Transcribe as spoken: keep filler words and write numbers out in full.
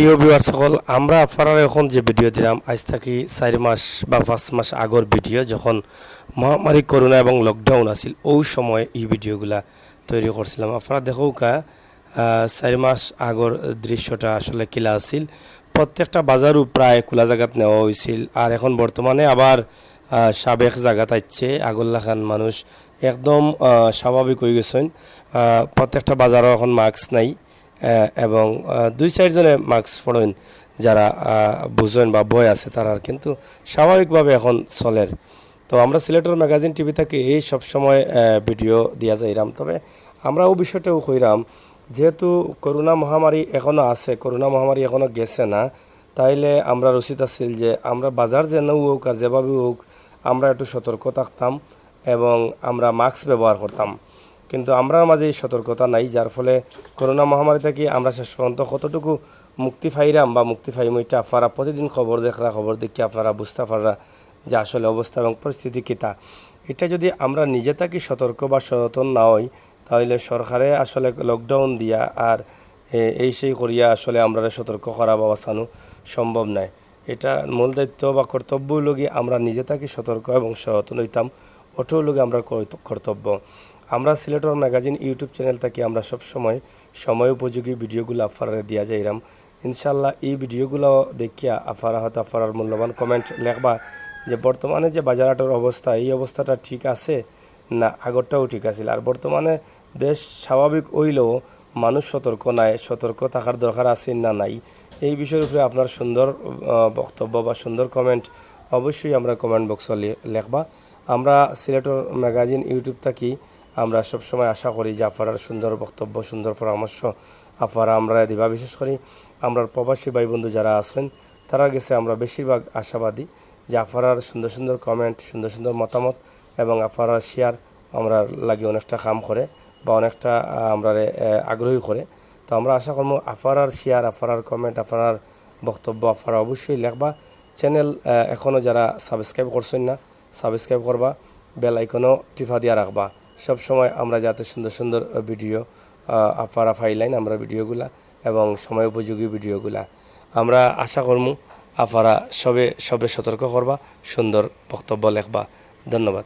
প্রিয় ভিউয়ার সকল, আমরা আপনারারে এখন যে ভিডিও দিলাম, আইজ থাকি চাইর মাস বা পাঁচ মাস আগর ভিডিও, যখন মহামারী করোনা এবং লকডাউন আছিল, অউ সময় ই ভিডিওগুলা তৈরি করছিলাম। আপনারা দেখউক্কা, আহ, চাইর মাস আগর দৃশ্যটা আসলে কিলা আছিল। প্রত্যেকটা বাজারও প্রায় খোলা জাগাত নেওয়া অইছিল। আর এখন বর্তমানে আবার, আহ, সাবেক জাগাত আইছে, আগর লাখান মানুষ একদম, আহ, স্বাভাবিক অইগেছইন। আহ, প্রত্যেকটা বাজারও এখন মাস্ক নাই, আহ, এবং, আহ, দুই চাইরজনে মাস্ক পড়ইন, যারা, আহ, বুঝইন বা ভয় আছে তারার, কিন্তু স্বাভাবিকভাবে এখন চলের। তো আমরা সিলেটর ম্যাগাজিন টিভি থাকি এই সব সময়, আহ, ভিডিও দিয়া যাইরাম। তবে আমরা অউ বিষয়টাও কইরাম, যেহেতু করোনা মহামারী এখনো আছে, করোনা মহামারী এখনো গেছে না, তাইলে আমরার উচিত আছিল যে আমরা বাজার যেন অউক আর যেভাবে অউক, আমরা একটু সতর্ক থাকতাম এবং আমরা মাস্ক ব্যবহার করতাম। কিন্তু আমরার মাঝে এই সতর্কতা নাই, যার ফলে করোনা মহামারী থাকি আমরা শেষ পর্যন্ত কতটুকু মুক্তি পাইরাম বা মুক্তি পাইমু, ইটা আপনারা প্রতিদিন খবর দেখরা, খবর দেখিয়া আপনারা বুঝতা পাররা যে আসলে অবস্থা এবং পরিস্থিতি কিতা। ইটা যদি আমরা নিজে থাকি সতর্ক বা সচেতন না অই, তাইলে সরকারে আসলে লকডাউন দিয়া আর এ-, এই সেই করিয়া আসলে আমরারে সতর্ক করা বা বাঁচানো সম্ভব নায়। ইটা মূল দায়িত্ব বা কর্তব্য অইলো গি আমরা নিজে থাকি সতর্ক এবং সচেতন অইতাম, ওটা অইলো গি আমরার কর্ত-, কর্তব্য। আমরা সিলেটর ম্যাগাজিন YouTube চ্যানেল থাকি আমরা সব সময় সময় উপযোগী ভিডিওগুলা আপনারারে দিয়া যাইরাম। ইনশাআল্লাহ, ই ভিডিওগুলা দেখিয়া আপনারা হয়তো আপনারার মূল্যবান কমেন্ট লেখবা যে বর্তমানে যে বাজার হাটর অবস্থা, এই অবস্থাটা ঠিক আছে না আগরটাও ঠিক আছিল। আর বর্তমানে দেশ স্বাভাবিক অইলেও মানুষ সতর্ক নায়, সতর্ক থাকার দরকার আছে না নাই, এই বিষয়র উপরে আপনার সুন্দর, আহ, বক্তব্য বা সুন্দর কমেন্ট অবশ্যই আমরা কমেন্ট বক্সো লে-, লেখবা। আমরা সিলেটর ম্যাগাজিন YouTube থাকি আমরা সবসময় আশা করি যে আপনারার সুন্দর বক্তব্য, সুন্দর পরামর্শ আপনারা আমরারে দিবা। বিশেষ করি আমরার প্রবাসী ভাই বন্ধু যারা আছইন, তারার গেছে আমরা বেশিরভাগ আশাবাদী যে আপনারার সুন্দর সুন্দর কমেন্ট, সুন্দর সুন্দর মতামত এবং আপনারার শেয়ার আমরার লাগি অনেকটা কাম করে বা অনেকটা, আহ, আমরারে, আহ, আগ্রহী করে। তো আমরা আশা করমু আপনারার শেয়ার, আপনারার কমেন্ট, আপনারার বক্তব্য আপনারা অবশ্যই লেখবা। চ্যানেল, আহ, এখনো যারা সাবস্ক্রাইব করছইন না, সাবস্ক্রাইব করবা, বেল আইকনও টিপা দিয়া রাখবা। সব সময় আমরা যাতে সুন্দর সুন্দর, আহ, ভিডিও, আহ, আপনারা পাইলাইন আমরা ভিডিওগুলা এবং সময় উপযোগী ভিডিওগুলা। আমরা আশা করমু আপনারা সবে সবে সতর্ক করবা, সুন্দর বক্তব্য লেখবা। ধন্যবাদ।